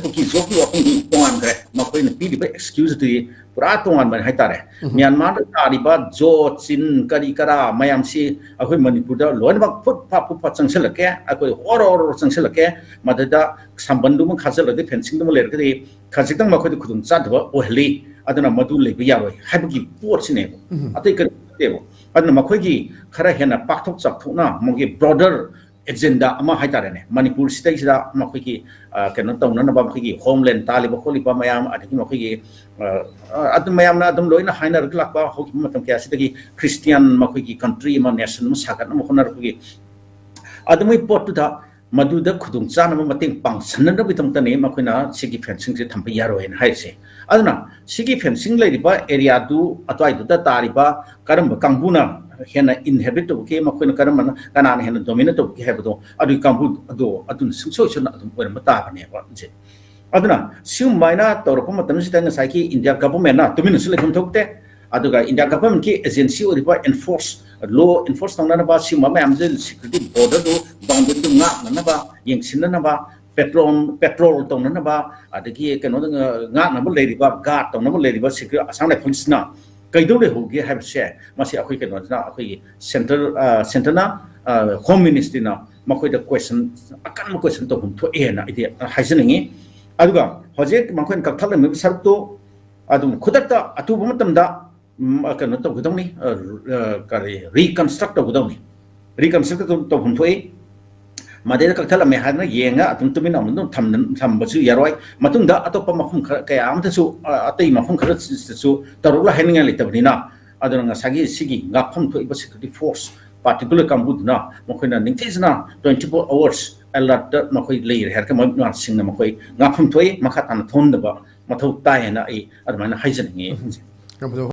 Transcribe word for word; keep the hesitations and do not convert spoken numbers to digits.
ꯀꯨꯀꯤ ꯖꯣꯕꯀꯤ ꯋꯥꯐꯝꯗꯤ ꯇꯣꯉꯥꯟꯈ꯭ꯔꯦ꯫ ꯃꯈꯣꯏꯅ ꯄꯤꯔꯤꯕ ꯑꯦꯛꯁꯀ꯭ꯌꯨꯁꯇꯨꯗꯤ ꯄꯨꯔꯥ ꯇꯣꯉꯥꯟꯕꯅꯤ ꯍꯥꯏꯇꯥꯔꯦ꯫ ꯃ꯭ꯌꯥꯟꯃꯥꯔꯗ ꯇꯥꯔꯤꯕ ꯖꯣ, ꯆꯤꯟ, ꯀꯔꯤ ꯀꯔꯥ ꯃꯌꯥꯝꯁꯤ ꯑꯩꯈꯣꯏ ꯃꯅꯤꯄꯨꯔꯗ ꯂꯣꯏꯅꯃꯛ ꯐꯨꯠ ꯐꯥ ꯐꯨꯠ ꯐꯥ ꯆꯪꯁꯤꯜꯂꯛꯀꯦ, ꯑꯩꯈꯣꯏ ꯑꯣꯔꯣ ꯑꯣꯔꯣ ꯆꯪꯁꯤꯜꯂꯛꯀꯦ꯫ ꯃꯗꯨꯗ ꯁꯝꯕꯟꯗꯨꯃ ꯈꯥꯖꯤꯜꯂꯗꯤ, ꯐꯦꯟꯁꯤꯡꯗꯨꯃ ꯂꯩꯔꯒꯗꯤ ꯈꯖꯤꯛꯇꯪ ꯃꯈꯣꯏꯗ ꯈꯨꯗꯣꯡ ꯆꯥꯗꯕ ꯑꯣꯏꯍꯜꯂꯤ, ꯑꯗꯨꯅ ꯃꯗꯨ ꯂꯩꯕ ꯌꯥꯔꯣꯏ ꯍꯥꯏꯕꯒꯤ ꯄꯣꯠꯁꯤꯅꯦꯕ꯫ ꯑꯇꯩ ꯀꯔꯤ ꯅꯠꯇꯦꯕ꯫ ꯑꯗꯨꯅ ꯃꯈꯣꯏꯒꯤ ꯈꯔ ꯍꯦꯟꯅ ꯄꯥꯛꯊꯣꯛ ꯆꯥꯎꯊꯣꯛꯅ ꯃꯣꯏꯒꯤ ꯕ꯭ꯔꯣꯗꯔ ꯑꯦꯖꯦꯟꯗꯥ ꯑꯃ ꯍꯥꯏꯇꯥꯔꯦꯅꯦ, ꯃꯅꯤꯄꯨꯔꯁꯤꯗꯩꯁꯤꯗ ꯃꯈꯣꯏꯒꯤ, ꯑ, ꯀꯩꯅꯣ ꯇꯧꯅꯅꯕ, ꯃꯈꯣꯏꯒꯤ ꯍꯣꯝꯂꯦꯟ ꯇꯥꯜꯂꯤꯕ ꯈꯣꯠꯂꯤꯕ ꯃꯌꯥꯝ, ꯑꯗꯒꯤ ꯃꯈꯣꯏꯒꯤ, ꯑ, ꯑ, ꯑꯗꯨꯝ ꯃꯌꯥꯝꯅ ꯑꯗꯨꯝ ꯂꯣꯏꯅ ꯍꯥꯏꯅꯔꯒ ꯂꯥꯛꯄ ꯍꯧꯈꯤꯕ ꯃꯇꯝ ꯀꯌꯥꯁꯤꯗꯒꯤ ꯈ꯭ꯔꯤꯁꯇꯤꯌꯥꯟ ꯃꯈꯣꯏꯒꯤ ꯀꯟꯇ꯭ꯔꯤ ꯑꯃ, ꯅꯦꯁꯟ ꯑꯃ ꯁꯥꯒꯠꯅꯕ ꯍꯣꯠꯅꯔꯛꯄꯒꯤ ꯑꯗꯨ ꯃꯣꯏ ꯄꯣꯠꯇꯨꯗ ꯃꯗꯨꯗ ꯈꯨꯗꯣꯡ ꯆꯥꯅꯕ ꯃꯇꯦꯡ ꯄꯥꯡꯁꯟꯅꯅꯕꯒꯤꯗꯃꯛꯇꯅꯤ ꯃꯈꯣꯏꯅ ꯁꯤꯒꯤ ꯐꯦꯟꯁꯤꯡꯁꯦ ꯊꯝꯕ ꯌꯥꯔꯣꯏꯅ ꯍꯥꯏꯔꯤꯁꯦ꯫ ꯑꯗꯨꯅ ꯁꯤꯒꯤ ꯐꯦꯟꯁꯤꯡ ꯂꯩꯔꯤꯕ ꯑꯦꯔꯤꯌꯥꯗꯨ ꯑꯗꯨꯋꯥꯏꯗꯨꯗ ꯇꯥꯔꯤꯕ ꯀꯔꯝꯕ ꯀꯥꯡꯕꯨꯅ ꯍꯦꯟꯅ ꯏꯟꯍꯦꯕꯤꯠ ꯇꯧꯕꯒꯦ, ꯃꯈꯣꯏꯅ ꯀꯔꯝꯕꯅ, ꯀꯅꯥꯅ ꯍꯦꯟꯅ ꯗꯣꯃꯤꯅꯦꯠ ꯇꯧꯕꯒꯦ ꯍꯥꯏꯕꯗꯣ ꯑꯗꯨꯒꯤ ꯀꯥꯡꯕꯨ ꯑꯗꯣ ꯑꯗꯨꯅ ꯁꯨꯡꯁꯣꯏ ꯁꯣꯏꯗꯅ ꯑꯗꯨꯝ ꯑꯣꯏꯔꯝꯕ ꯇꯥꯕꯅꯦꯕ ꯍꯧꯖꯤꯛ꯫ ꯑꯗꯨꯅ ꯁꯤꯒꯨꯝꯕ ꯍꯥꯏꯅ ꯇꯧꯔꯛꯄ ꯃꯇꯝꯁꯤꯗ ꯉꯁꯥꯏꯒꯤ ꯏꯟꯗꯤꯌꯥ ꯒꯚꯔꯟꯃꯦꯟꯠꯅ ꯇꯨꯃꯤꯟꯅꯁꯨ ꯂꯩꯐꯝ ꯊꯣꯛꯇꯦ꯫ ꯑꯗꯨꯒ ꯏꯟꯗꯤꯌꯥ ꯒꯚꯔꯟꯃꯦꯟꯠꯀꯤ ꯑꯦꯖꯦꯟꯁꯤ ꯑꯣꯏꯔꯤꯕ ꯑꯦꯟꯐꯣꯔꯁ, ꯂꯣ ꯑꯦꯟꯐꯣꯔꯁ ꯇꯧꯅꯅꯕ ꯁꯤꯒꯨꯝꯕ ꯃꯌꯥꯝꯁꯦ, ꯁꯦꯀ꯭ꯌꯨꯔꯤꯇꯤ ꯕꯣꯔꯗꯔꯗꯨ, ꯕꯥꯎꯟꯗꯔꯤꯗꯨ ꯉꯥꯛꯅꯅꯕ, ꯌꯦꯡꯁꯤꯟꯅꯅꯕ, ꯄꯦꯇ꯭ꯔꯣꯜ, ꯄꯦꯇ꯭ꯔꯣꯜ ꯇꯧꯅꯅꯕ, ꯑꯗꯒꯤ ꯀꯩꯅꯣꯗ ꯉꯥꯛꯅꯕ ꯂꯩꯔꯤꯕ, ꯒꯥꯔꯗ ꯇꯧꯅꯕ ꯂꯩꯔꯤꯕ ꯁꯦꯀ꯭ꯌꯨ-, ꯑꯁꯥꯝ ꯔꯥꯏꯐꯜꯁꯤꯅ ꯀꯩꯗꯧ ꯂꯩꯍꯧꯒꯦ ꯍꯥꯏꯕꯁꯦ, ꯃꯁꯤ ꯑꯩꯈꯣꯏ ꯀꯩꯅꯣꯁꯤꯅ, ꯑꯩꯈꯣꯏꯒꯤ ꯁꯦꯟꯇꯔ, ꯑ, ꯁꯦꯟꯇꯔꯅ, ꯑ, ꯍꯣꯝ ꯃꯤꯅꯤꯁꯇ꯭ꯔꯤꯅ ꯃꯈꯣꯏꯗ ꯀ꯭ꯋꯦꯁꯟ, ꯑꯀꯟꯕ ꯀ꯭ꯋꯦꯁꯟ ꯇꯧꯐꯝ ꯊꯣꯛꯑꯦꯅ ꯑꯩꯗꯤ ꯍꯥꯏꯖꯅꯤꯡꯉꯤ꯫ ꯑꯗꯨꯒ ꯍꯧꯖꯤꯛ ꯃꯈꯣꯏꯅ ꯀꯛꯊꯠꯂꯝꯃꯤꯕ ꯁꯔꯨꯛꯇꯨ ꯑꯗꯨꯝ ꯈꯨꯗꯛꯇ ꯑꯊꯨꯕ ꯃꯇꯝꯗ, ꯎꯝ, ꯀꯩꯅꯣ ꯇꯧꯒꯗꯧꯅꯤ, ꯑ, ꯑ, ꯀꯔꯤ, ꯔꯤꯀꯟꯁꯇ꯭ꯔꯛ ꯇꯧꯒꯗꯧꯅꯤ꯫ ꯔꯤꯀꯟꯁꯇ꯭ꯔꯛ ꯇꯧ-, ꯇꯧꯐꯝ ꯊꯣꯛꯏ꯫ ꯃꯗꯩꯗ ꯀꯛꯊꯠꯂꯝꯃꯦ ꯍꯥꯏꯗꯅ ꯌꯦꯡꯉ ꯑꯗꯨꯝ ꯇꯨꯃꯤꯟꯅ ꯑꯗꯨꯝ ꯊꯝ-, ꯊꯝꯕꯁꯨ ꯌꯥꯔꯣꯏ꯫ ꯃꯇꯨꯡꯗ ꯑꯇꯣꯞꯄ ꯃꯐꯝ ꯈꯔ, ꯀꯌꯥ ꯑꯃꯗꯁꯨ, ꯑ, ꯑꯇꯩ ꯃꯐꯝ ꯈꯔꯁꯤꯗꯁꯨ ꯇꯧꯔꯛꯂ ꯍꯥꯏꯅꯤꯡꯉꯥꯏ ꯂꯩꯇꯕꯅꯤꯅ, ꯑꯗꯨꯅ ꯉꯁꯥꯏꯒꯤ ꯁꯤꯒꯤ ꯉꯥꯛꯐꯝ ꯊꯣꯛꯏꯕ ꯁꯦꯀ꯭ꯌꯨꯔꯤꯇꯤ ꯐꯣꯔꯁ ꯄꯥꯔꯇꯤꯀꯨꯂꯔ ꯀꯥꯡꯕꯨꯗꯨꯅ ꯃꯈꯣꯏꯅ ꯅꯤꯡꯊꯤꯖꯅ twenty four hours alert ꯃꯈꯣꯏ ꯂꯩꯔꯦ ꯍꯥꯏꯔꯒ ꯃꯣꯏ ꯃꯅꯥꯛꯁꯤꯡꯅ ꯃꯈꯣꯏ ꯉꯥꯛꯐꯝ ꯊꯣꯛꯏ, ꯃꯈꯥ ꯇꯥꯅ ꯊꯣꯛꯍꯟꯗꯕ ꯃꯊꯧ ꯇꯥꯏ ꯍꯥꯏꯅ ꯑꯩ ꯑꯗꯨꯃꯥꯏꯅ ꯍꯥꯏꯖꯅꯤꯡꯉꯤ꯫ ꯌꯥꯝ ꯐꯖꯕ